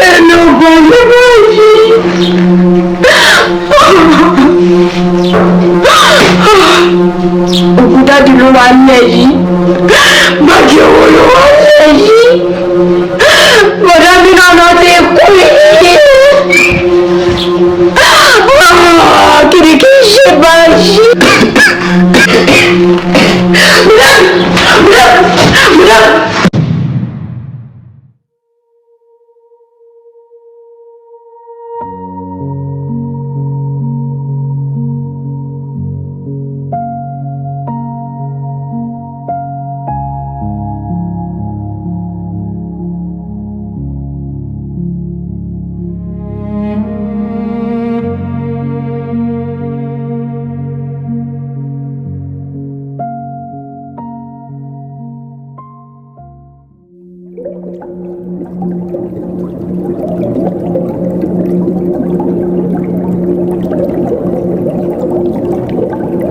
Ẹnu bàjẹ́ báyìí. Òkú dádì ló wà lẹ̀ yìí. Bàjẹ́ owó ló wà lẹ̀ yìí. Bọ̀dá mi náà lọ ti kú yìí. Kìrì kì í ṣe báyìí. Bùdá bùdá bùdá.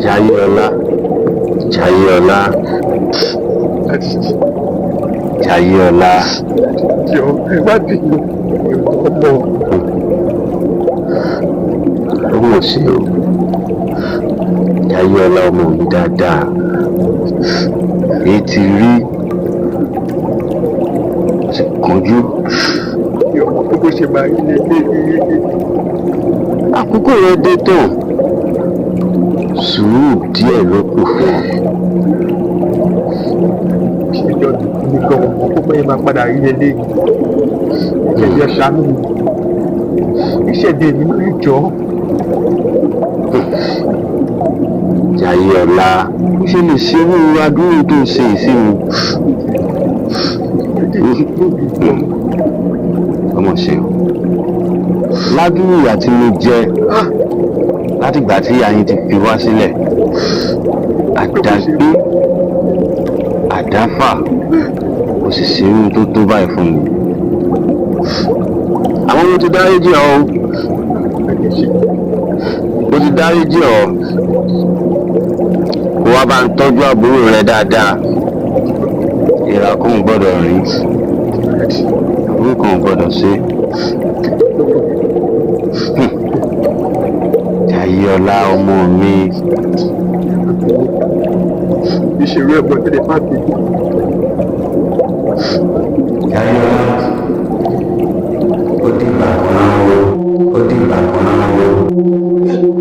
Jayéọlá, Jayéọlá, Jayéọlá. Jọ ẹ má bínú ọmọ. Ó mọ̀ sí o, Jayéọlá ọmọ mi dáadáa. Èyí ti rí ti kánjú. Ọmọ tó bó ṣe máa rí lélẹ́yìí. Àkókò rẹ dé tán, sùúrù díẹ̀ ló kù fún ọ. Ṣèjọ mi gan ọmọ kó bẹ́ẹ̀ máa padà rí lélẹ́yìí. Ẹ̀jẹ̀ ṣàánú mi. Ìṣẹ̀dẹ̀ mi máa ń jọ. Jayéọlá, ó ṣe lè ṣerú adúrú tó ṣe ìsinmi. Ọmọ ṣe o, ládùúrú ìyà tí mo jẹ látìgbà tí ìyá yín ti fi wá sílẹ̀, àdágbé àdáfà, kò sì ṣerú tó tó báyìí fún mi. Àwọn mo ti dáríjì ọ́ o, mo ti dáríjì ọ́. Kó wá bá ń tọ́jú àbúrò rẹ dáadáa. Ìrà kan ò gbọ́dọ̀ rìn, àbúrò kan ò gbọ́dọ̀ ṣe. Jayéọlá ọmọ mi. Ìṣerú ẹ̀gbọ́n tẹ́lẹ̀ má bínú. Jayéọlá, ó dìgbà kan náà o, ó dìgbà kan náà o.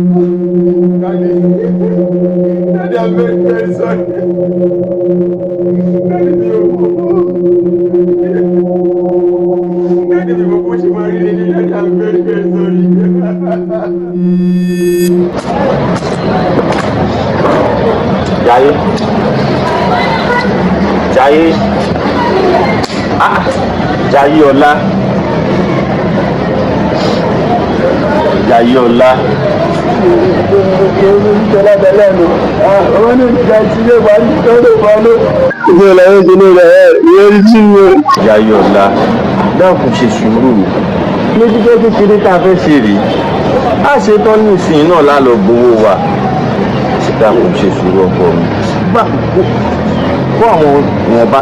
Daddy, Daddy, I'm very, very sorry. Daddy, mi ò mọ̀. Daddy, mi ò mọ̀ bó ṣe máa rí lélẹ̀. Daddy, I'm very, very sorry. Jayé, Jayé, ah, Jayéọlá, Jayéọlá. Jayéọlá, dákun ṣe sùúrù. Ní jíjẹ́ kékeré tá a fẹ́ ṣe rèé, a ṣe tán ní ìsìn náà lálọ́ gbowó wa. Dákun ṣe sùúrù ọkọ mi. Gbà kó àwọn ìwọ̀nba.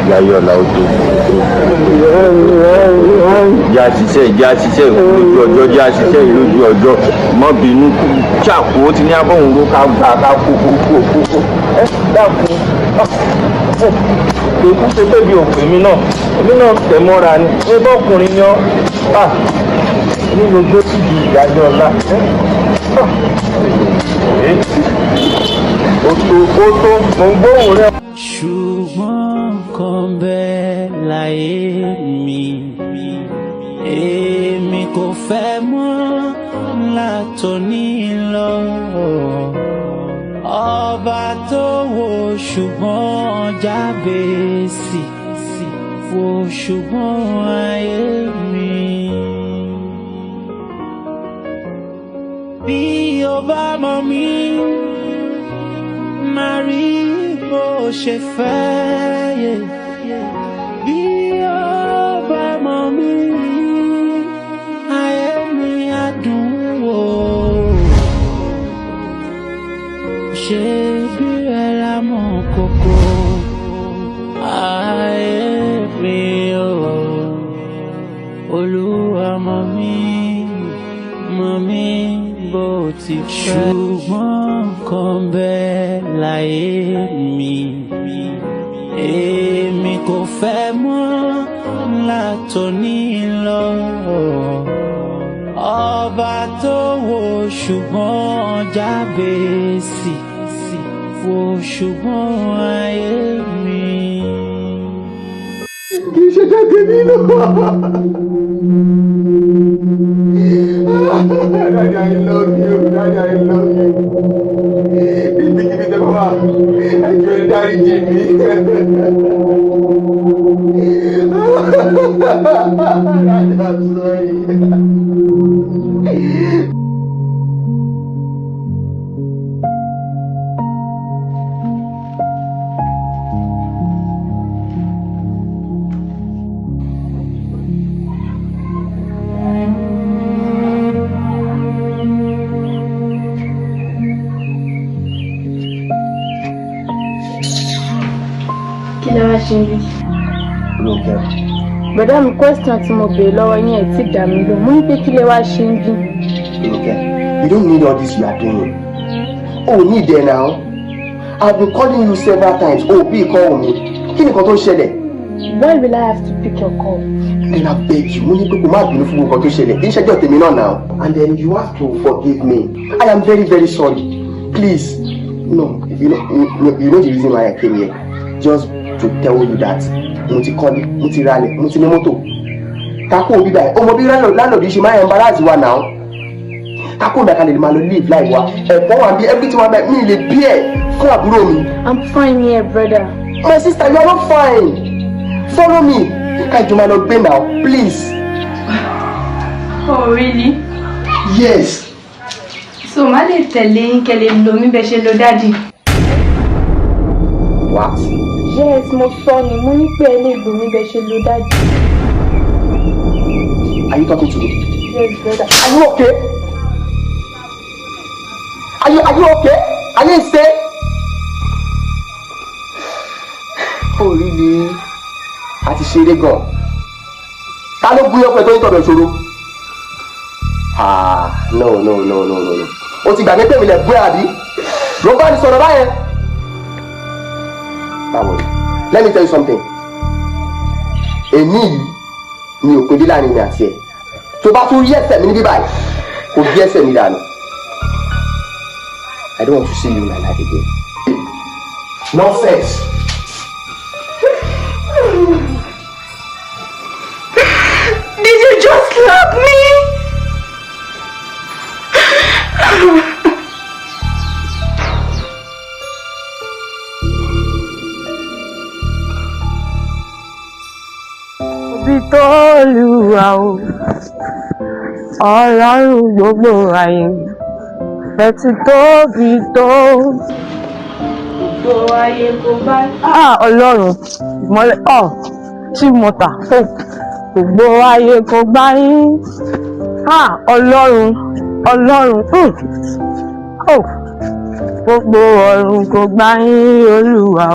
Jayéọlá ó tó. Já ṣiṣẹ́, já ṣiṣẹ́ lójú ọjọ́, já ṣiṣẹ́ lójú ọjọ́. Mọ́ bínú ṣàkó ti ní abọ́hùn ló ká gbà ká kó kó kó kó kó. Ẹ dákun. Kò ṣe pé bí òpè mi náà, èmi náà tẹ̀ mọ́ra ni. Ẹ bọ́kùnrin ni ọ́. Ní gbogbo síbi ìdájọ́ ọ̀la. Ó tó, ó tó, mò ń gbóhùn rẹ. Ṣùgbọ́n kan bẹ́ẹ̀ láyé mi, èmi kò fẹ́ mọ́ látòní lọ. Ọba tó wo ṣùgbọ́n Jábésì, wo ṣùgbọ́n ayé mi. Bí o bá mọ̀ mí, máa rí bó ṣe fẹ́ yẹ. kò fẹ́ mọ́ látòní lọ. Ọba tó wo ṣùgbọ́n Jábésì, wo ṣùgbọ́n ayé mi. Kì í ṣe jáde nínú. Daddy, I love you. Daddy, I love you. Ibikíbi tẹ́ bá wà, ẹ jọ̀ọ́, ẹ dáríjì mí. Daddy, I'm sorry. Kí lẹ wá ṣe níbí? Rónkẹ́. Bọ̀dá mi, question tí mo béèrè lọ́wọ́ yín, ẹ̀ tí dà mí lò. Mo ní pé kí lẹ wá ṣe níbí? Rónkẹ́, you don't need all this you are doing. Oh, need there now. I've been calling you several times. Oh, bí call me. Kí ni nǹkan tó ń ṣẹlẹ̀? Why will I have to pick your call? Then I beg you, mo ní pé kó má bínú fún nǹkan tó ṣẹlẹ̀. Kì í ṣẹjọ́ tèmi náà now. And then you have to forgive me. I am very, very sorry. Please. No, you know the reason why I came here. Just to tell you that mo ti kọ́lé, mo ti ralẹ̀, mo ti ní mọ́tò. Kakó òbí báyìí, ọmọ bí landlord ṣe máa ń embarrass wa now. Kakó òbí àkàlẹ̀ lè máa lọ live life wa. Ẹ̀fọ́ wa bí everything wa báyìí, mi lè bí ẹ̀ fún àbúrò mi. I'm fine here, brother. My sister, you are not fine. Follow me. Ká jọ máa lọ gbé now, please. Oh, really? Yes. So má lè tẹ̀lé yín kẹ́ lè lò mí bẹ́ẹ̀ ṣe lo daddy. What? Yes, mo sọ ni, mo ní pé ẹ lè lò mí bẹ́ẹ̀ ṣe lo daddy. Are you talking to me? Yes, brother. Are you okay? Are you okay? Are you insane? Oh, really? A ti ṣeré gan. Ta ló gún yọpẹ tó ń tọ̀dọ̀ ṣòro? Ah, no, no, no, no, no, no. O ti gbàgbé pé mi lè bú ẹ àbí? Ló bá ní sọ̀rọ̀ báyẹn. Báwo ni? Let me tell you something. Èmi yìí ni òpin dé láàrin mi àti ẹ̀. Tó bá tún rí ẹsẹ̀ mi níbí báyìí, kò bí ẹsẹ̀ mi dànù. I don't want to see you in my life again. Nonsense. Did you just slap me? Bí tó Olúwa o, Ọlọ́run gbogbo ayé, ẹ ti tóbi tó. Gbogbo ayé kò bá. Ah, Ọlọ́run ìmọ́lẹ̀ ọ̀ tí mo tà ó, gbogbo ayé kò gbà yín. Ah, Ọlọ́run, Ọlọ́run, oh, gbogbo ọ̀run kò gbà yín, Olúwa.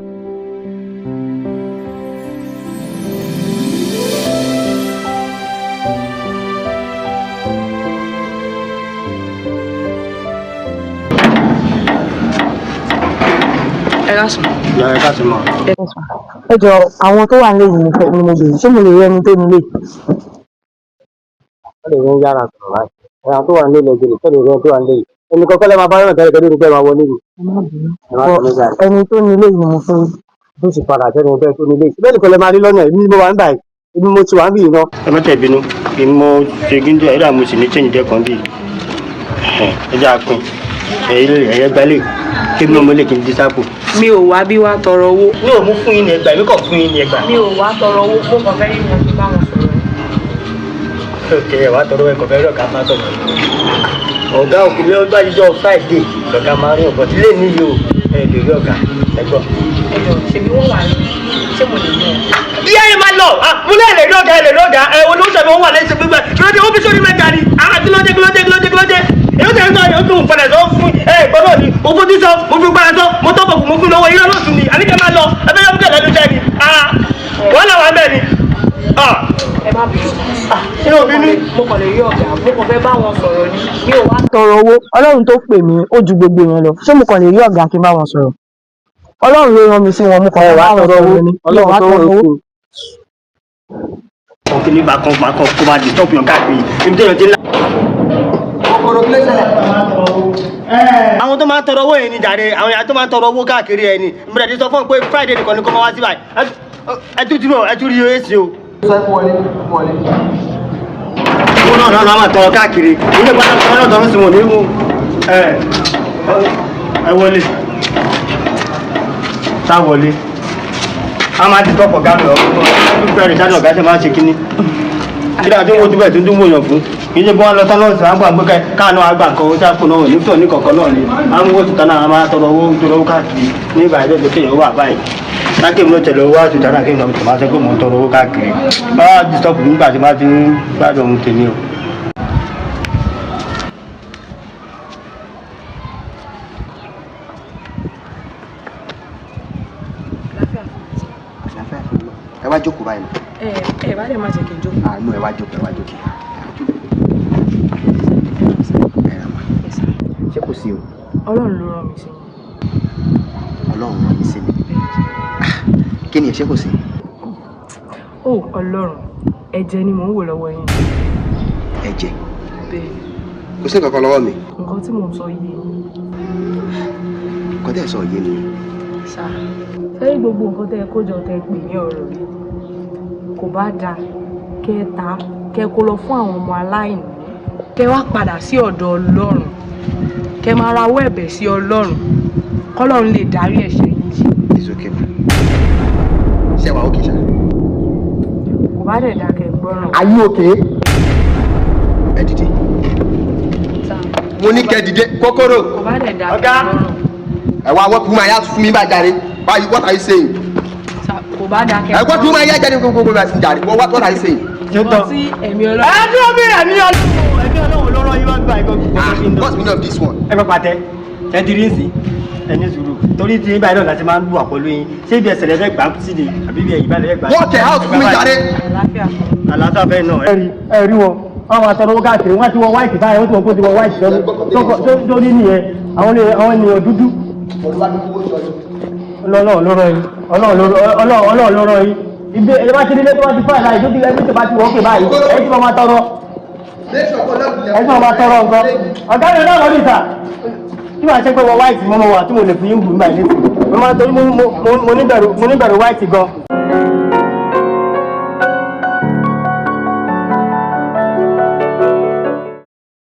Ẹ káàsán. Ìyá, ẹ káàsán mọ́. Ẹ jọ, àwọn tó wà nílé yìí mo fẹ́ ni mo bèrè, ṣé mo lè rí ẹni tó nílé? Wọ́n lè rí yàrá sọ̀rọ̀ báyìí. Ẹ̀yà tó wà nílé lẹ́gbẹ̀rẹ̀ tẹ́lẹ̀ rí ẹni tó wà nílé yìí. Ẹnì kọ́kọ́ lẹ́ máa bá yọ̀nà tẹ́lẹ̀ tẹ́lẹ̀ pé máa wọlé ni. Ẹ má bínú. Ẹ má bínú jáde. Ẹni tó nílé yìí ni mo fẹ́ rí. Bó sì padà sẹ́ni bẹ́ẹ̀ tó nílé. Bẹ́ẹ̀ nìkan lẹ máa rí lọ́nà, èmi ni mo wà ń báyìí. Èmi mo ti wà ń bì yìí náà. Ẹ má tẹ̀ bínú. Èmi mo ṣe gíńdé ẹ̀rọ mo sì ní change díẹ̀ kan bíi. Ẹ jẹ́ àpín. Ẹ̀yẹ gbalẹ̀. Kí mi ò mọ lè kí n dí sápò. Mi ò wá bí wá tọrọ owó. Mi ò mú fún yín ní ẹgbàá, èmi kàn fún yín ní ẹgbàá. Mi ò wá tọrọ owó, mo kàn fẹ́ rí wọn kí n bá wọn sọ̀rọ̀. Ok, ẹ wá tọrọ, ẹkọ fẹ́ rí ọ̀gá máa sọ̀rọ̀. Ọ̀gá òkú mi, ọgbà jíjọ Friday lọ̀gá máa rí ọ̀gá tí lè níyì o, ẹ lè rí ọ̀gá ẹ gbọ́. Ẹ jọ, ṣebí wọ́n wà ní, ṣé mo lè rí wọn? Ìyá yẹn máa lọ. Mo lè rí ọ̀gá, ẹ lè rí ọ̀gá ẹ olóṣèlú wọn wà lẹ́sẹ̀ gbígbà. Kí ló dé? Ó fi sórí mẹ́ta ni. Kí ló dé? Kí ló dé? Kí ló dé? Kí ló dé? Èyí tẹ̀ ń sọ yóò tún padà sọ fún ẹ gbọ́dọ̀ ni mo fojú sọ, mo fi padà sọ, mo tọ́ bọ̀, mo fún lọ́wọ́ irọ́ lóṣù ni àníkẹ́ máa lọ. Ẹ fẹ́ yọ fún kẹ̀lẹ́ ló jẹ́ ni wọ́n là wà bẹ́ẹ̀ ni. Ẹ má bínú. Inú òbí ní. Mo kàn lè rí ọ̀gá, mo kàn fẹ́ bá wọn sọ̀rọ̀ ni. Mi ò wá Tọrọ owó. Ọlọ́run tó pè mí ó ju gbogbo yẹn lọ. Ṣé mo kàn lè rí ọ̀gá kí n bá wọn sọ̀rọ̀? Ọlọ́run ló rán mi sí wọn, mo kàn fẹ́ bá wọn sọ̀rọ̀ ni. Mi ò wá Ọlọ́run tó tọrọ rán owó. fún Ọkùnrin bá kan bá kan kó máa disturb yàn káàkiri níbi téèyàn ti ń la. Àwọn tó máa ń tọrọ owó yẹn ni jàre, àwọn èèyàn tó máa ń tọrọ owó káàkiri ẹ ni mo dẹ̀ ti sọ fún ọ pé Friday nìkan ni kó máa wá sí báyìí. Ẹ tún ti rò, ẹ tún rí èsì o. Owó náà náà máa tọrọ káàkiri ilé ìgbà náà tọrọ náà tọrọ sí wọn ní mú. Ẹ wọlé, sá wọlé, a máa ti tọkọ̀ gánà ọ̀gbọ́n rẹ̀ sáré ọ̀gá ṣe máa ń ṣe kínní kí dáa tó ń wojú bẹ́ẹ̀ tó ń dún wòyàn fún kì í ṣe bí wọ́n lọ tán náà sàn án gbà pé káànú àgbà kan ó sáfù náà ní tọ̀ ní kọ̀ọ̀kan náà ni a ń wò tó tán náà a máa tọrọ owó tọrọ owó káàkiri ní ìbàdí tó kéèyàn wà báyìí lákè mi ló tẹ̀lé owó àti ìdáná kéèyàn tó máa sọ pé mò ń tọrọ owó káàkiri báwa disturb nígbà tí máa ti ń gbádùn ohun tèmi o. Àlàáfíà fún mi. Ẹ wá jókòó báyìí. Ẹ bá dẹ̀ má jẹ́ kí n jókòó. Àánú, ẹ wá jókòó, ẹ wá jókòó. Ẹ rà mà. Ṣé kò sí o? Ọlọ́run ló rán mi sí yín. Ọlọ́run rán mi sí mi. Kí ni ẹ, ṣé kò sí? Ó Ọlọ́run, ẹ̀jẹ̀ ni mò ń wò lọ́wọ́ yín. Ẹ̀jẹ̀? Bẹ́ẹ̀. Kò sí nǹkan kan lọ́wọ́ mi. Nǹkan tí mò ń sọ yé yín. Nǹkan tẹ́ ẹ̀ sọ yé mi. Sá sẹ́yìn gbogbo nǹkan tẹ́ ẹ kó jọ tẹ́ ẹ pè ní ọ̀rọ̀ yìí, kò bá dáa kẹ́ ẹ tà á, kẹ́ ẹ kó lọ fún àwọn ọmọ aláìní, kẹ́ ẹ wá padà sí ọ̀dọ̀ Ọlọ́run, kẹ́ ẹ máa rawọ́ ẹ̀bẹ̀ sí Ọlọ́run kọ́lọ́run lè dárí ẹ̀ṣẹ̀ yín jì. It's okay ma. Ṣé wàá okay ṣá? Kò bá dẹ̀ dáa kẹ́ ẹ gbọ́ràn. Are you okay? Ẹ dìde. Mo ní kẹ́ dìde kókóró. Kò bá dẹ̀ dáa kẹ́ ẹ gbọ́ràn. Ẹ wá wọ́n fún mi àyà fún mi bá jáde. Why, what are you saying? Kò bá dáa kẹ́ Ẹ wọ́n fún mi àyà jáde gbogbo gbogbo àti jáde. What are you saying? Nǹkan tí ẹ̀mí Ọlọ́run. Ẹ dúró bí ẹ̀mí Ọlọ́run, ẹ̀mí Ọlọ́run ló rán yín wá gbà ìgbọ́. What's the meaning of this one? Ẹ pẹ́ pàtẹ́ ẹ ti rí nsìn, ẹ ní sùúrù torí tí báyìí náà láti máa ń lù àpọ̀lú yín. Ṣé ibi ẹsẹ̀ lẹ́fẹ̀ẹ́ gbà sí ni àbí ibi ẹ̀yìn báyìí lẹ́fẹ̀ẹ́ gbà sí? What the house fún mi jáde. Àlàáfíà fẹ́ náà. Ẹ rí, ẹ rí wọn, wọn máa tọrọ owó káàkiri, wọn ti wọ white báyìí, wọn ti wọ kó ti wọ white lọ́dún tó ní nìyẹn, àwọn ènìyàn dúdú. Ọlọ́run ló rán yín, Ọlọ́run ló rán yín. Ibi ẹ bá ti nílé tó bá ti fún àìláì tó ti ẹbí tó bá ti wọ́n pè báyìí, ẹ ti máa tọrọ, ẹ ti máa tọrọ nǹkan. Ọ̀gá mi náà lọ́dún ìta tí màá ṣe pé wọ white mọ́ mo wà tí mo lè fi yín bù nígbà yìí mo máa torí mo níbẹ̀rù white gan.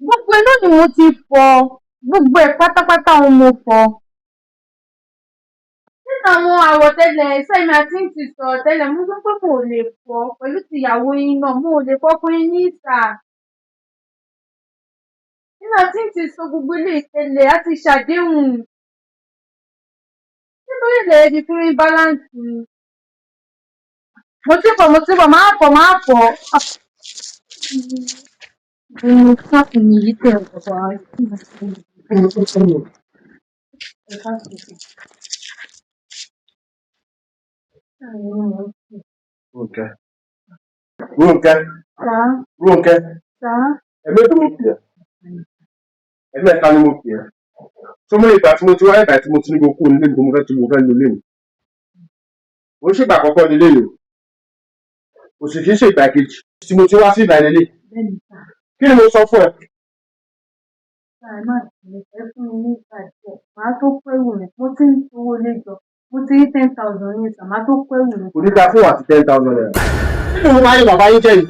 Gbogbo iná ni mo ti fọ, gbogbo ẹ̀ pátápátá òun mo fọ. Nínú àwọn àwọ̀tẹ́lẹ̀ sẹ́mi àti ń ti sọ̀rọ̀ tẹ́lẹ̀, mo sọ pé mo ò lè fọ pẹ̀lú tìyàwó yín náà, mo ò lè fọ́ fún yín ní ìta. Nínú àti ń ti sọ gbogbo ilé ìtẹ́lẹ̀ á ti ṣàdéhùn. Nítorí ilẹ̀ ẹbí fún mi báláǹsì. Mo ti fọ̀, mo ti fọ̀, máa fọ̀, máa fọ̀. Mo sáfù mi yìí tẹ̀ wá. Rónkẹ́. Rónkẹ́. Rónkẹ́. Ẹ̀mí tó mo pè ẹ́. Ẹ̀mẹ́ta ni mo pè ẹ́. Tó mọ ìgbà tí mo ti wá ìgbà tí mo ti ní kó kúrò nílé mi tó mo fẹ́ tí mo fẹ́ lọ lé mi. Mo ń ṣègbà àkọ́kọ́ nílé mi o. Kò sì kí ń ṣègbà kejì tí mo ti wá sí ìgbà nílé. Kí ni mo sọ fún ẹ? Ẹ má bínú, ẹ fún mi ní ìgbà díẹ̀. Màá tó pẹ́wù mi. Mo ti ń towó lé jọ. Mo ti rí 10,000 ní ìsà, màá tó pẹ́wù mi. Kò ní ta fún àti 10,000 naira. Kí ni mo máa yẹ bàbá yín jẹ́ yìí?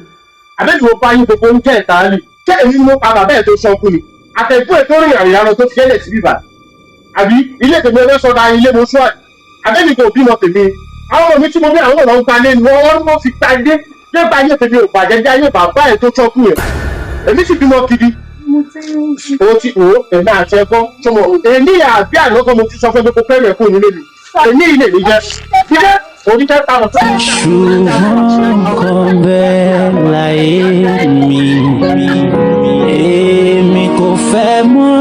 Àbẹ́jù mo bá yín gbogbo oúnjẹ ìta rí. Ṣé èmi ni mo pa bàbá ẹ̀ tó sọkún ni? Àtẹ̀kùn ẹ̀ tó rìn àrìn àrùn tó fi ṣẹlẹ̀ sí bíbà. Àbí ilé tèmi ẹgbẹ́ sọ̀dá ilé mo sọ àbí? Àbẹ́mi kò bímọ tèmi. Àwọn ọmọ mi tí mo bí àwọn ọ̀nà ń pa lé ni wọ́n wọ́n fi ta ilé. Nípa ayé tèmi ò bàjẹ́ jẹ́ ayé bàbá ẹ̀ tó sọkún yẹn. Èmi sì bímọ gidi. O ti o èmi àti ẹ̀kọ́ sọmọ èmi àbí àná kan mo ti sọ fún ẹ pé kó fẹ́rẹ̀ kó nílé mi. Èmi ilé mi jẹ́. Ṣé oníṣẹ́ táwọn tó. Ṣùgbọ́n kan bẹ́ẹ̀ láyé mi, èmi kò fẹ́ mọ́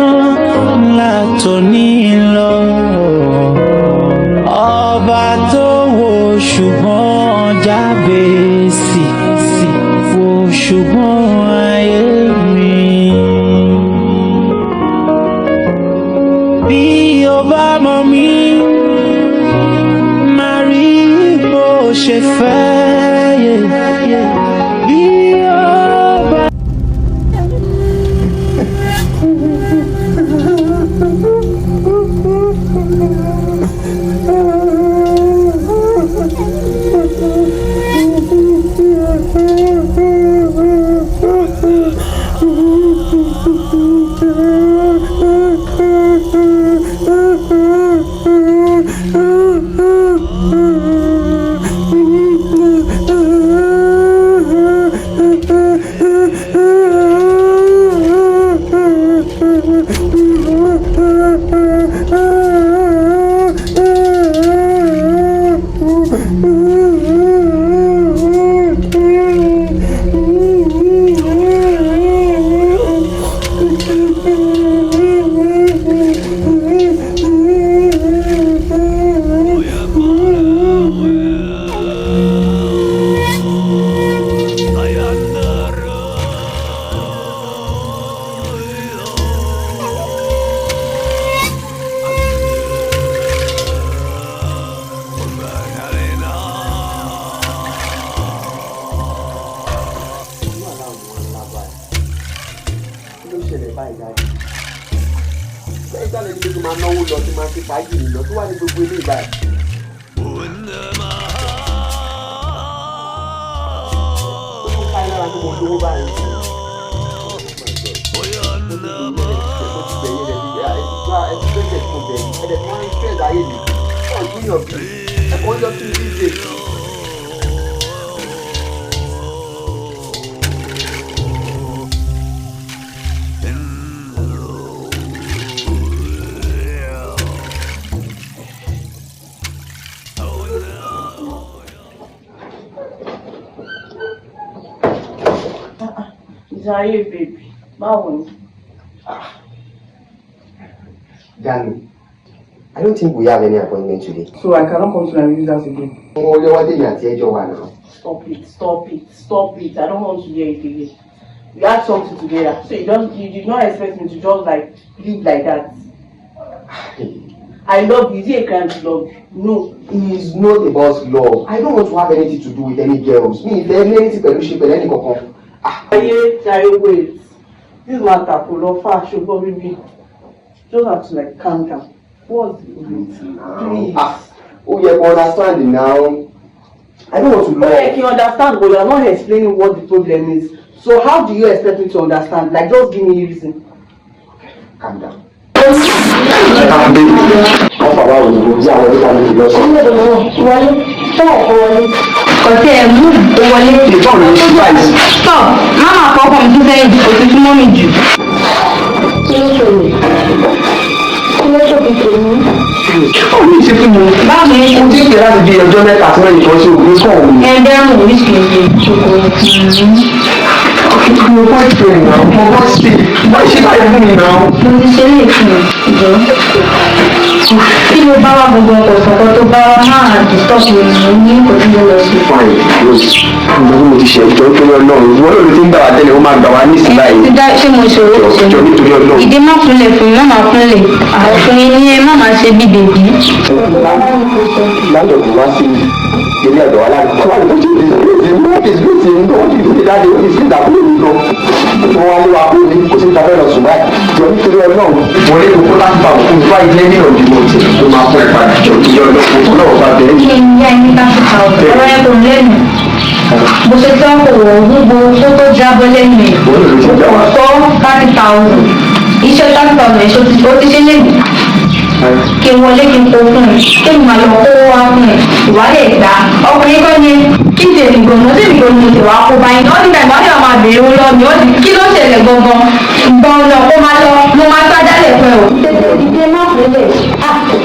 látòní lọ. Ọba tó wo ṣùgbọ́n Jábésì, wo ṣùgbọ́n ayé mi. Bí o bá mọ̀ mí, máa rí bó ṣe fẹ́. máa náwó lọ, kí n máa ṣe fàájì mi lọ, tó wà ní gbogbo ilé ìbáyìí. Ó tún ká lára pé mo lówó báyìí. Mo ti bẹ̀yẹ̀ rẹ̀ bí ẹ ti bẹ̀yẹ̀ tí mo bẹ̀yẹ̀ ẹ̀dẹ̀ tí wọ́n ń stress ayé mi. Wọ́n tún yàn bí ẹ̀kọ́ yọ sí mi ṣe. Jaiye baby, báwo ni? Dami, I don't think we have any appointment today. So I cannot come to my users again. Wọ́n lé wá déyìn àti ẹjọ́ wa náà. Stop it, stop it, stop it. I don't want to hear it again. We had something together. So you did not expect me to just like live like that. I love you. Is it a crime to love you? No. It's not about love. I don't want to have anything to do with any girls. Mi ìfẹ́ ní anything pẹ̀lú ṣe pẹ̀lú ẹnì kankan. Jaiye, Jaiye, wait. This matter kò lọ far ṣùgbọ́n bíbí. Just have to like calm down. What's the Please. Ah, ó yẹ kó understand now. I don't want to love. Ó yẹ kí n understand, but you are not explaining what the problem is. So how do you expect me to understand? Like, just give me a reason. Calm down. Wọ́n fà wá òyìnbó bí àwọn oníkà ní ìlú ọ̀sán. Wọlé, tọ́ ọ̀ wọlé. Kò tí ẹ̀ mú ò wọlé. Ìtọ́ ló ń ṣe báyìí. Stop, má máa fọkàn mi sẹ́yìn, òtútù mọ́ mi jù. Kí ló ṣòro? Kí ló ṣòro tèmi? Ó ní ṣe fún mi. Báwo ni Mo ti ń pè láti bí ọjọ́ mẹ́ta tí wọ́n yìí kan ṣe òògùn kàn mí. Ẹgbẹ́ rùn oríṣiríṣi ṣòkòrò. Mo bọ́ ṣe ìwà, mo bọ́ ṣe, bọ́ ṣe báyìí fún mi náà. Mo ti ṣe lè fún ìjọ. Kí ló bá wá gbogbo ọkọ̀ sọ̀kọ̀ tó bá wá máa disturb mi ní nǹkan tí mo lọ sí. Fine, Rose, ìgbà tí mo ti ṣe ìjọ nítorí Ọlọ́run, ìwọ lórí tí ń gbà wá tẹ́lẹ̀, ó máa gbà wá nísìnyí báyìí. Ti dá ṣé mo ṣòro ṣe? Jọ nítorí Ọlọ́run. Ìdí má kúnlẹ̀ fún mi, má máa kúnlẹ̀. Àwọn ọkùnrin ní ẹ má máa ṣe bí bèbí. Láńdọ̀dù wá sí ilé ọ̀dọ̀ wa láti wá lójú wọ́n wá lé wa kúrò ní kò sí ìta fẹ́ lọ sùn báyìí. Jọ nítorí Ọlọ́run. Mo ní kókó láti bá òkú mi báyìí lé ní òdì mo ti mo máa fún ẹ padà jọ nítorí Ọlọ́run. Ọlọ́run bá bẹ̀rẹ̀ Kí n yá ẹni 30,000, ọ̀rọ̀ ẹ kò lẹ́nu. Bó ṣe tán kò wọ̀ gbogbo kó tó jábọ́ lẹ́nu ẹ̀. Kò tó 30,000. Iṣẹ́ 30,000 ṣó ó ti ṣe lẹ́nu. Kí n wọlé kí n kó fún un, kí n máa lọ kó wá fún un. Ìwà lè gbà. Ọkùnrin kọ́ ni kí n tèmi gbọ̀ngàn tèmi gbọ̀ngàn mo ti wá kó báyìí. Ó ní ìgbà tí wọ́n máa bèèrè owó lọ́wọ́ mi, ó ní kí ló ṣẹlẹ̀ gangan? Gbọ̀n lọ kó máa lọ, mo máa sá jálẹ̀ fún ẹ o. Tètè dìde má fúnlẹ̀.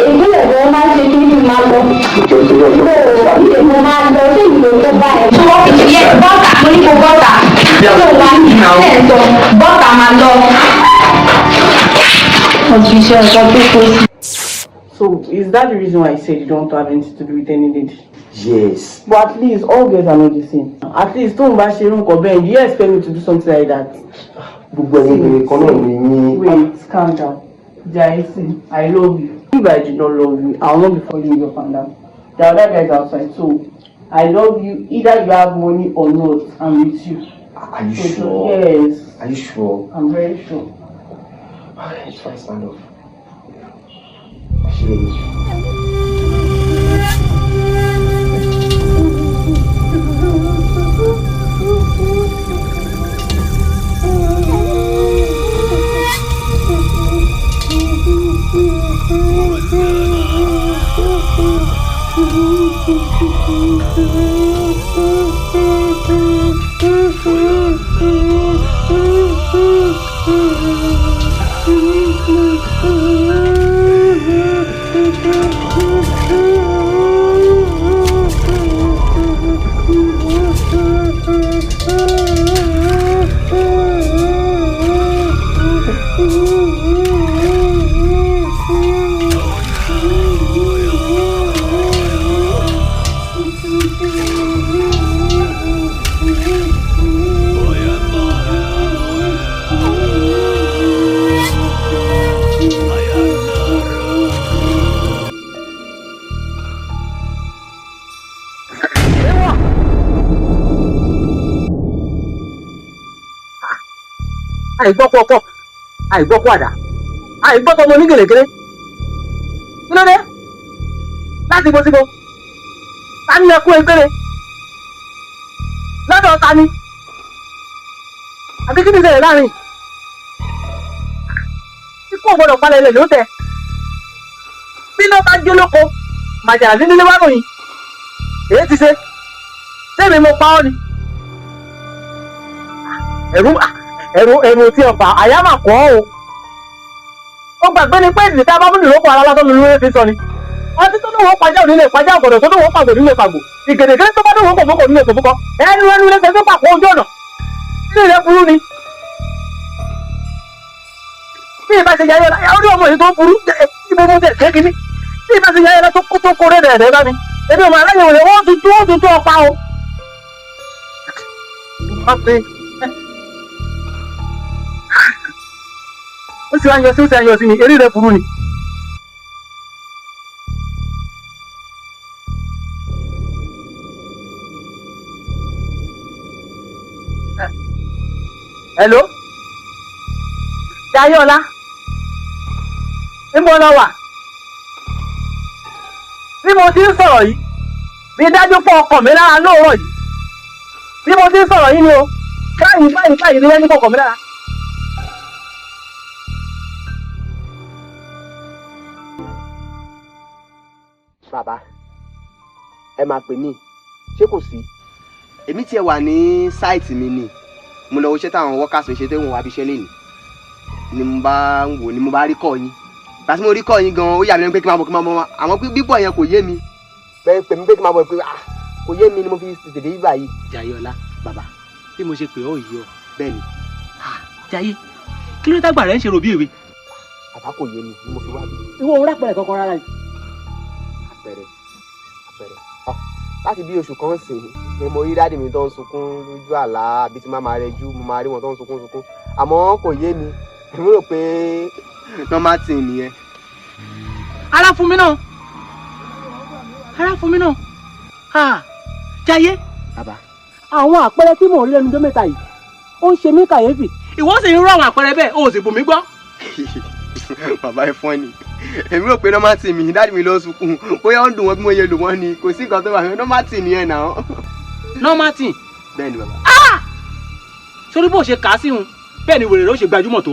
Ìpínlẹ̀ gan máa ń ṣe kí n máa lọ. Mo máa lọ sí ìlú tó bá ẹ. Tó wọ́n fi ṣe bọ́tà, mo ní kó bọ́tà. Tó wá ní ẹ̀ sọ bọ́tà máa lọ. Mo ti ṣe ọ̀sán tó kó sí. So is that the reason why you said you don't have anything to do with any lady? Yes. But at least all girls are not the same. At least tóun bá ṣe irú nǹkan bẹ́ẹ̀, do you expect me to do something like that? Gbogbo ẹ̀yin obìnrin kan náà ni yín. Wait, calm down. Jaiye, I love you. If I did not love you, I will not be following you up and down. There are other guys outside, so I love you. Either you have money or not, I'm with you. Are you So, sure? Yes. Are you sure? I'm very sure. Okay, it's fine, stand up. Ṣé Àìgbọ́kọ̀ ọkọ, àìgbọ́kọ̀ àdá, àìgbọ́kọ̀ ọmọ onígèrègèrè. Kí ló dé? Láti bo síbo. Ta ni ẹ kú egbére? Lọ́dọ̀ ta ni? Àbí kí ni ìṣẹ̀lẹ̀ láàrin? Ikú ò gbọdọ̀ palẹ̀ ilẹ̀ ló tẹ̀. Bí iná bá jó lóko, màjàlá sí nílé wá ròyìn. Èyí ti ṣe. Sẹ́mi mo pa ọ́ ni. Ẹ̀rù ẹ̀rù ẹ̀rù tí ọ̀pá àyà mà kọ́ o. Ó gbàgbé ni pé ìdí tá a bá mú nìlókun ara lásán lórí fi sọ ni. Ọtí tó lóun pàjá òní lè pàjá ọ̀gọ̀dọ̀ tó lóun pàgbò nílé pàgbò. Ìgèdègèdè tó bá lóun pò fókò nílé pòfókọ. Ẹnu ẹnu lẹsẹ̀ tó pàpọ̀ ojú ọ̀nà. Ilé rẹ̀ burú ni. Bí ìbá ṣe yáyọ la, orí ọmọ yìí tó burú, ibo mo tẹ̀ ṣé kínní. Bí ìbá ṣe yáyọ la tó kó tó kó rẹ̀ rẹ̀ bá mi. Èmi ò mọ̀ aláyẹ̀wò rẹ̀ wọ́n tuntun wọ́n tuntun ọ̀pá o. Ó sì wá ń yọ sí ó sì wá ń yọ sí mi, eré rẹ̀ burú ni. Hello? Jayọ́lá? Níbo lọ wà? Bí mo ti ń sọ̀rọ̀ yìí, bí dájú pọ̀ ọkọ̀ mi lára lóòrọ̀ yìí. Bí mo ti ń sọ̀rọ̀ yìí ni o, báyìí báyìí báyìí ni wọ́n ní kọ̀ọ̀kan mi lára. Bàbá, ẹ máa pè mí, ṣé kò sí? Èmi tiẹ̀ wà ní sáìtì mi ni. Mo lọ wo iṣẹ́ táwọn workers mi ṣe tó ń wá abiṣẹ́ lẹ́nu. Ni mo bá ń wò ni mo bá rí kọ́ yín. Gbà tí mo rí kọ́ yín gan-an, ó yà mí lẹ́nu pé kí n máa bọ̀ kí n máa bọ̀ àwọn bíbọ̀ yẹn kò yé mi. Bẹ́ẹ̀ pè mí pé kí n máa bọ̀ pé ah kò yé mi ni mo fi tètè dé bíbà yìí. Jayọ̀lá Bàbá, bí mo ṣe pè ọ́ yìí ọ. bẹ́ẹ̀ ni. Jayé kí ló dàgbà rẹ ń ṣe rò bí èwe. Bàbá kò yé mi ni mo fi wá bí. Ìwọ òun rápẹ̀rẹ̀ kankan rárá yìí. Àpẹẹrẹ àpẹẹrẹ ah láti bí oṣù kan sìn ni mo rí dáàdì mi tó ń sunkún lójú àlá àbí tí máa rẹjú mo máa rí wọn tó ń sunkún sunkún àmọ́ kò yé mi èmi rò pé normal thing nìyẹn. Ara fún mi náà, ara fún mi náà, ah Jayé. Bàbá, àwọn àpẹẹrẹ tí mò ń rí lẹ́nu ọjọ́ mẹ́ta yìí ó ń ṣe mí kàyéfì. Ìwọ sì ń rú àwọn àpẹẹrẹ bẹ́ẹ̀ o ò sì bù mí gbọ́. Bàbá ẹ fọ́n ni èmi rò pé normal thing mi dáàdì mi ló ń sunkún bóyá ó ń dùn wọn bí mo yẹ lò wọ́n ni kò sí nǹkan tó bá mi normal thing nìyẹn náà. Normal thing. Bẹ́ẹ̀ ni bàbá. Sórí bó ṣe kà á sí hun bẹ́ẹ̀ ni wèrè rẹ̀ ó ṣe gbajúmọ̀ tó.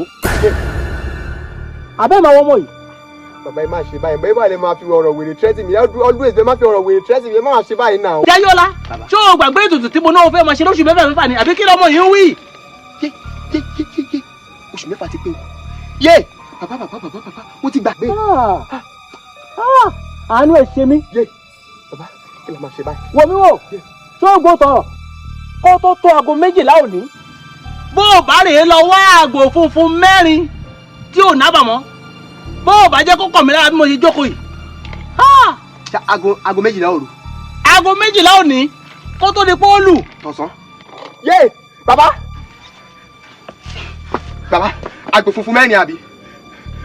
Àbẹ́ màá wọ́n mọ̀ yìí. Bàbá ẹ má ṣe báyìí bẹ́ẹ̀ bá lè máa fi ọ̀rọ̀ wèrè tírẹ́tì mi always bẹ́ẹ̀ má fi ọ̀rọ̀ wèrè tírẹ́tì mi ẹ má máa ṣe báyìí náà. Jayọ́lá, ṣé o gbàgbé ètùtù tí mo náà fẹ́ máa ṣe lóṣù mẹ́fà mẹ́fà ni àbí kí lọ́mọ yìí ń wí? Yé yé yé yé yé oṣù mẹ́fà ti pé o yé bàbá bàbá bàbá bàbá mo ti gbàgbé. Àánú ẹ̀ ṣe mí. Yé bàbá kí la máa ṣe báyìí. Wò mí wò, ṣé o gbọ́ tọrọ kó tó tó aago 12 òní. Bó o bá rèé lọ wá àgbò funfun mẹ́rin tí ò nábàámọ́ bó o bá jẹ́ kó kàn mí lára bí mo ṣe jókòó yìí. Ṣá aago 12 òru. Aago 12 òní kó tó di pé ó lù. Tọ̀sán. Yé bàbá bàbá àgbò funfun mẹ́rin àbí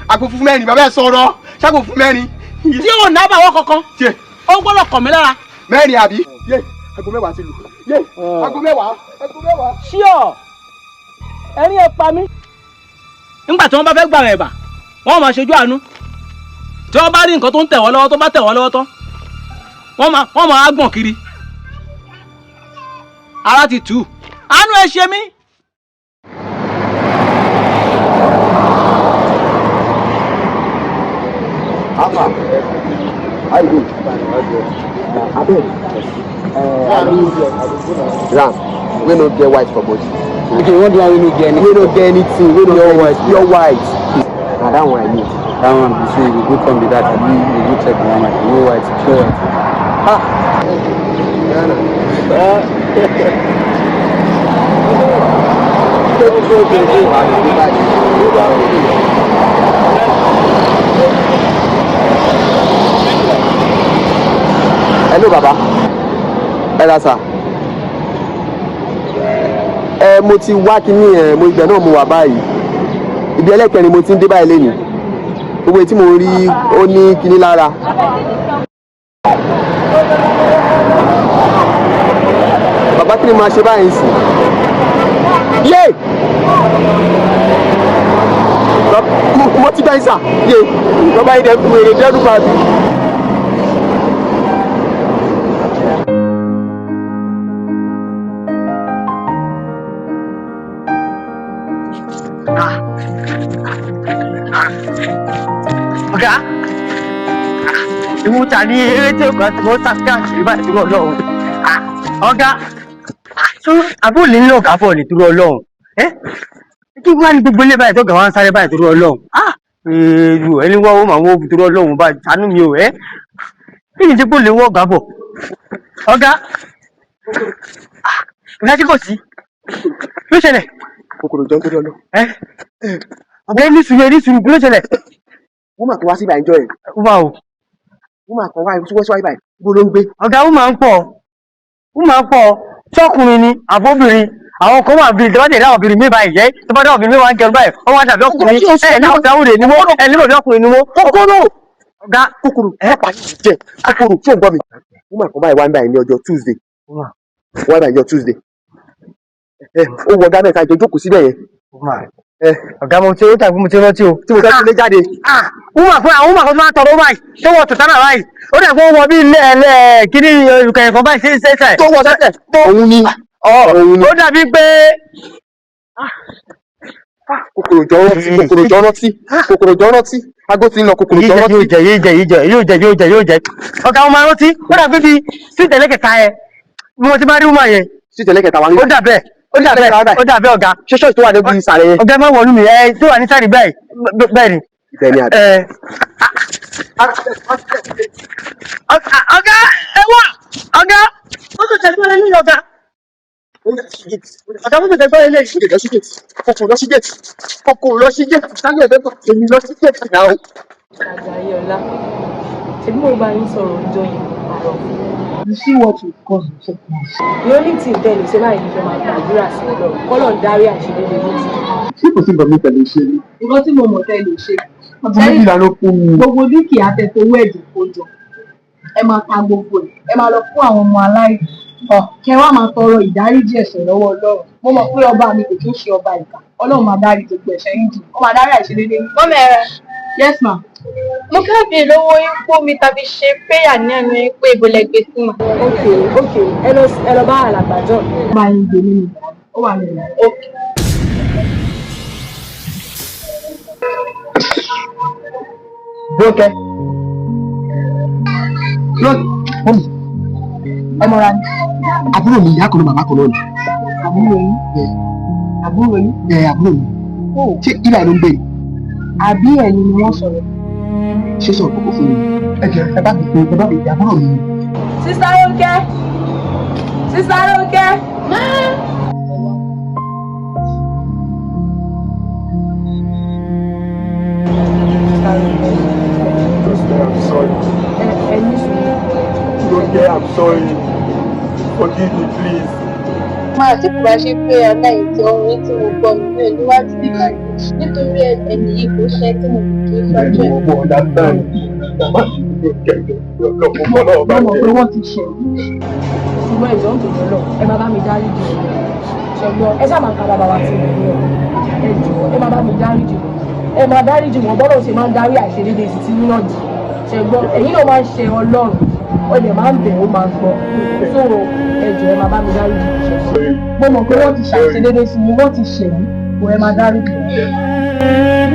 àgbò funfun mẹ́rin bàbá ẹ sọ̀rọ̀ ṣàgbò funfun mẹ́rin. Tí ò nábàáwọ́ kankan ó gbọ́dọ̀ kàn mí lára. Mẹ́rin àbí. Yé aago 10 ti lù. Yé aago 10 aago 10. Ṣíọ ẹ̀rín ẹ pa mí. Nígbà tí wọ́n bá fẹ́ gbà rẹ̀ bà wọ́n máa ṣojú àánú tí wọ́n bá rí nǹkan tó ń tẹ̀ wọ́n lọ́wọ́ tó bá tẹ̀ wọ́n lọ́wọ́ tán wọ́n máa gbọ̀n kiri. Ara ti tù ú àánú ẹ ṣe mí. Alpha, how you doing? Abeg, ram wey no get white for body. Okay, what do I no get anything? Wey no get anything, wey no pure get white. Pure white. Na that one I need. That one be say you go come be that, abi you go check the one like no white, pure white. Ah. Hello baba. Ẹ ra sà. Ẹ mo ti wá kíní ẹ mo ibẹ̀ náà mo wà báyìí. Ibi ẹlẹ́kẹrin mo ti ń dé báyìí lénìí. Gbogbo etí mo rí ó ní kíní lára. Bàbá kí ni màá ṣe báyìí sí? Yé! Mo ti bá yín sà. Yé bàbá yìí dẹ̀ fi wèrè dẹ́rù bà mí. Ọ̀gá, ìwọ ta ni eré tí ọkọ̀ àti mọ́tà káàkiri báyìí dúró ọlọ́run. Ọ̀gá, àbúrò lè ní ọ̀gá bọ̀ ní dúró ọlọ́run. Kí wọ́n á ní gbogbo ilé báyìí tọ́gà wá ń sáré báyìí dúró ọlọ́run. Èrò ẹni wọ́n ó máa wọ́n dúró ọlọ́run báyìí ṣàánú mi ò ẹ́. Kí ni tí kò lè wọ́ ọ̀gá bọ̀? Ọ̀gá, ọ̀gá tí kò sí. Ló ṣẹlẹ̀? Kòkòrò jọ ń torí ọlọ́run. Ọ̀gá ní sùúrù, ní sùúrù, kí ló ṣẹlẹ̀? Wọ́n máa kó wá sí ibà ìjọ yẹn. Ó máa o. Wọ́n máa kọ́ wá síwájú báyìí. Ibo ló ń gbé? Ọ̀gá, ó máa ń pọ̀. Ó máa ń pọ̀. Ṣọ́kùnrin ni àbóbìnrin. Àwọn kan wà bíi tẹ́wọ́tẹ̀ láwọn obìnrin mi báyìí jẹ́. Tẹ́wọ́tẹ̀ obìnrin mi wá ń jẹun báyìí. Wọ́n wá dàbí ọkùnrin. Ẹ ní ọ̀gá òde ni wọ́n. Ẹ ní ọ̀gá ọkùnrin ni wọ́n. Kòkòrò! Ọ̀gá. Kòkòrò pápá jẹ. Kòkòrò tí ò ń gbọ́ mi. Wọ́n máa kọ́ báyìí wá ń báyìí ní ọjọ́ Tuesday. Wọ́n wá báyìí ọjọ́ Tuesday. Ó wọ ọ̀gá mẹ́ta ìjọ jókòó síbẹ̀ yẹn. Ọ̀gá mo ti ó tàbí mo ti rántí o. Tí mo fẹ́ lé jáde. Wúmà fún àwọn wúmà kan tó máa ń tọrọ báyìí tó wọ tòtánà báyìí. Ó dẹ̀ fún wọn bí ilé ẹ̀lẹ́ kíní olùkẹ̀yìn kan báyìí sí ṣẹ́ṣẹ̀. Tó wọ sẹ́sẹ̀. Òun ni. Òun ni. Ó dàbí pé. Kòkòrò jọ rántí. Kòkòrò jọ rántí. Kòkòrò jọ rántí. Ago ti ń lọ kòkòrò jọ rántí. Yóò jẹ yóò jẹ yóò jẹ yóò jẹ yóò jẹ yóò jẹ. Ọ̀gá wọn máa rántí. Ó dàbí bí sí tẹ̀lé kẹta yẹn. Mo ti máa rí wúmà yẹn. Sí tẹ̀lé kẹta wa ń Ó dàbẹ̀ ó dàbẹ̀ ó dàbẹ̀ ọ̀gá. Ṣé ṣọ́ọ̀ṣì tó wà níbi ìsàlẹ̀ yẹn? Ọ̀gá má wọnú mi ẹ tó wà ní sáré bẹ́ẹ̀ bẹ́ẹ̀ ni. Ibẹ̀ ni àbí. Ọ̀gá ẹ wà ọ̀gá ó tún tẹ̀lé wọlé ní ọ̀gá. Ọ̀gá ó tún tẹ̀lé wọlé ní. Lọ sí gate. Kòkòrò lọ sí gate. Kòkòrò lọ sí gate. Sáré ẹ̀fẹ́ kọ̀ èmi lọ sí gate náà. Àjàyọ̀lá, ṣebí mo bá yín sọ̀rọ̀ ọjọ́ yẹn parọ́. You see what you cause in 6 months. The only thing tẹ́ lè ṣe báyìí ni kẹ́ máa gbàdúrà sí Ọlọ́run kọ́lọ̀ ń dárí àṣírí lè ní ti. Ṣé kò sí nǹkan mi tẹ̀lé ṣe ni? Nǹkan tí mo mọ̀ tẹ́ lè ṣe. Aago méjìlá ló fún mi. Gbogbo dúkìá tẹ fowó ẹ̀jẹ̀ kó jọ. Ẹ máa ta gbogbo ẹ̀. Ẹ máa lọ fún àwọn ọmọ aláìní. Kẹ wá máa tọrọ ìdáríjì ẹ̀ṣẹ̀ lọ́wọ́ Ọlọ́run. Mo mọ̀ pé ọba mi kò kí ń ṣe ọba ìkà. Ọlọ́run máa dárí gbogbo ẹ̀ṣẹ̀ yín jì. Ó máa dárí àìṣedéédé yín. Mọ́mẹ́rẹ̀. Yes ma. Mo fẹ́ bèèrè lọ́wọ́ yín pé omi tàbí ṣe péyà ní ẹnu yín pé ibo lẹ gbé sí mà. Ok ok, ẹ lọ bá alàgbà John. Ó máa ń gbé nínú ìyàrá. Ó wà nínú ìyàrá. Ok. Rónkẹ́. Mọ́mì. Ẹ mọ̀ra ni. Àbúrò mi ìyá kan náà bàbá kan náà ni. Àbúrò yín. Àbúrò yín. Ẹ àbúrò mi. Ṣé ilà ló ń gbé ni? Àbí ẹ̀yin ni wọ́n sọ̀rọ̀? Ṣé sọ̀rọ̀ kókó fún mi? Ẹ jẹ́ ẹ bá mi pè é bá mi pè àbúrò mi. Sister Rónkẹ́. Sister Rónkẹ́. I'm sorry. Ẹ ní sùúrù. Ronke, I'm sorry. Forgive me, please. Máa tí kò bá ṣe pé aláìsí orin tí mo gbọ́ mi ò níwájú nígbà yìí nítorí ẹni yìí kò ṣe tí mo kì í sọ́jọ́ ẹ̀. Mo understand. Mo mọ̀ pé wọ́n ti ṣẹ̀ mí. Ṣùgbọ́n ìjọ ń tòun lọ, ẹ máa bá mi dáríjì wọn. Ṣùgbọ́n ẹ ṣáà máa ka bàbá wa ti rẹ̀ lọ. Ẹ jọ̀ọ́ ẹ máa bá mi dáríjì wọn. Ẹ máa dáríjì wọn bọ́lọ̀ ṣe máa ń dárí àìṣedéédé sí tí náà jì. Ṣùgbọ́n ẹ̀yin náà máa ń ṣe Ọlọ́run. Ó dẹ̀ máa ń bẹ̀ ó máa ń gbọ́. So ẹ jọ̀ọ́ ẹ máa bá mi dáríjì wọn. Mo mọ̀ pé wọ́n ti ṣàìṣedéédé sí mi, wọ́n ti ṣẹ̀ mí. Kò ẹ máa dáríjì wọn.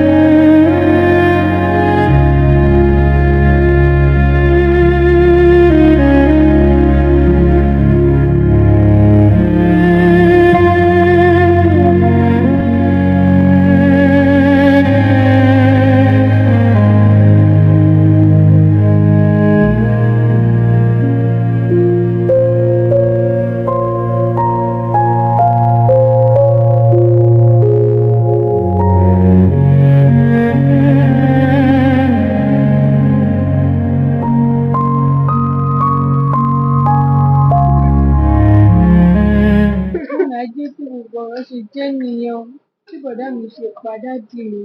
Ajé tí gbogbo ọ̀rọ̀ ṣe jẹ́ nìyẹn o, bí bọ̀dá mi ṣe pa dádì mi.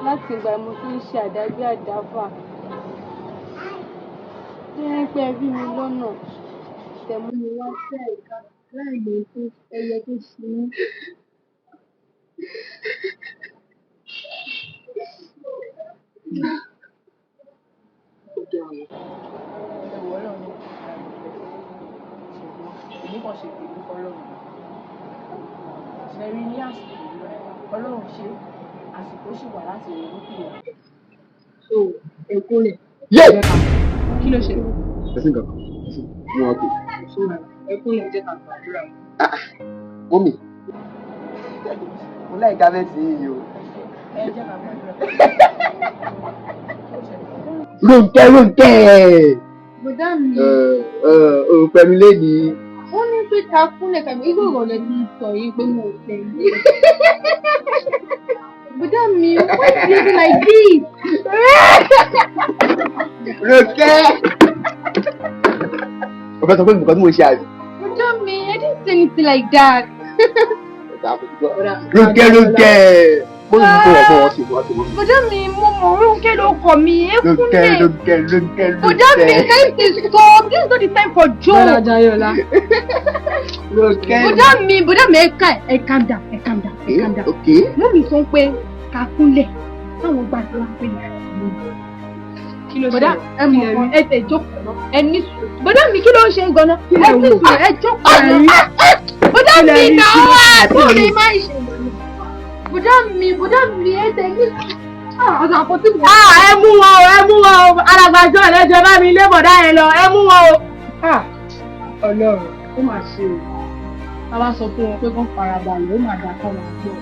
Láti ìgbà mo ti ń ṣe àdágbé àdáfà. Tó jẹ́ pé ẹ rí mi lọ́nà, tẹ̀ mú mi wá sí àyíká láì mọ ẹyẹ tó ṣe mí. Ó dáa o. Ẹ̀wọ̀ Ọlọ́run ní kò dáa ṣùgbọ́n èmi kàn ṣe tèmi fọlọ́run. Ṣe rí ní àsìkò yìí, Ọlọ́run ṣe àsìkò sì wà láti ronú pìwà. So ẹ kúnlẹ̀. Yé! Kí ló ṣe? Ẹsìn kankan. Mo wà pé. Ẹ kúnlẹ̀, jẹ́ ká gbàdúrà. Mummy. Mo láì ká bẹ́ẹ̀ sí yìí o. Ẹ jẹ́ ká gbàdúrà. Rónkẹ́, Rónkẹ́. Bọ̀dá mi. O pẹ̀lú lẹ́ni. Wọ́n ní pé ká kúnlẹ̀ tàbí irú ọ̀rọ̀ lẹ ti sọ yìí pé mo ò fẹ́ yín. Bọ̀dá mi, why you do like this? Rónkẹ́. O fẹ́ sọ pé nǹkan tí mo ṣe àbí? Bọ̀dá mi, I didn't say anything like that. Rónkẹ́, Rónkẹ́. Mo ní kó wọ́n fọwọ́ sí wọ́n sí wọ́n. Bọ̀dá mi, mo mọ̀ Rónkẹ́ ló kọ mi, ẹ Rónkẹ́, kúnlẹ̀. Rónkẹ́, Rónkẹ́, Bọ̀dá mi, Rónkẹ́. can you stop? This is not the time for joke. Bọ́lá Jayọ̀lá. Rónkẹ́. Bọ̀dá mi, bọ̀dá mi, ẹ ká ẹ calm down, ẹ calm down, ẹ calm down. Okay. Mummy sọ pé ká kúnlẹ̀, káwọn gbàdúrà pé Kí ló bọ̀dá ṣẹlẹ̀? ẹ mọ̀ kan, ẹ tẹ̀ jókòó náà, ẹ ní sùúrù. Bọ̀dá mi, kí ló ń ṣe gan-an? Ẹ ní sùúrù, ẹ jókòó náà. Bọ̀dá mi náà wà, bóun ni máa ń ṣe? Bọ̀dá mi, bọ̀dá mi, ẹ tẹ̀ ní sùúrù. Ọ̀sán àpótí mi. Ẹ mú wọn o, ẹ mú wọn o, alàgbàjọ ẹlẹ́jọ́ bá mi lé bọ̀dá yẹn lọ, ẹ mú wọn o. Ọlọ́run, ó mà ṣe o. Tá a bá sọ fún wọn pé kán farabalẹ̀, ó mà dáa kán máa gbọ́.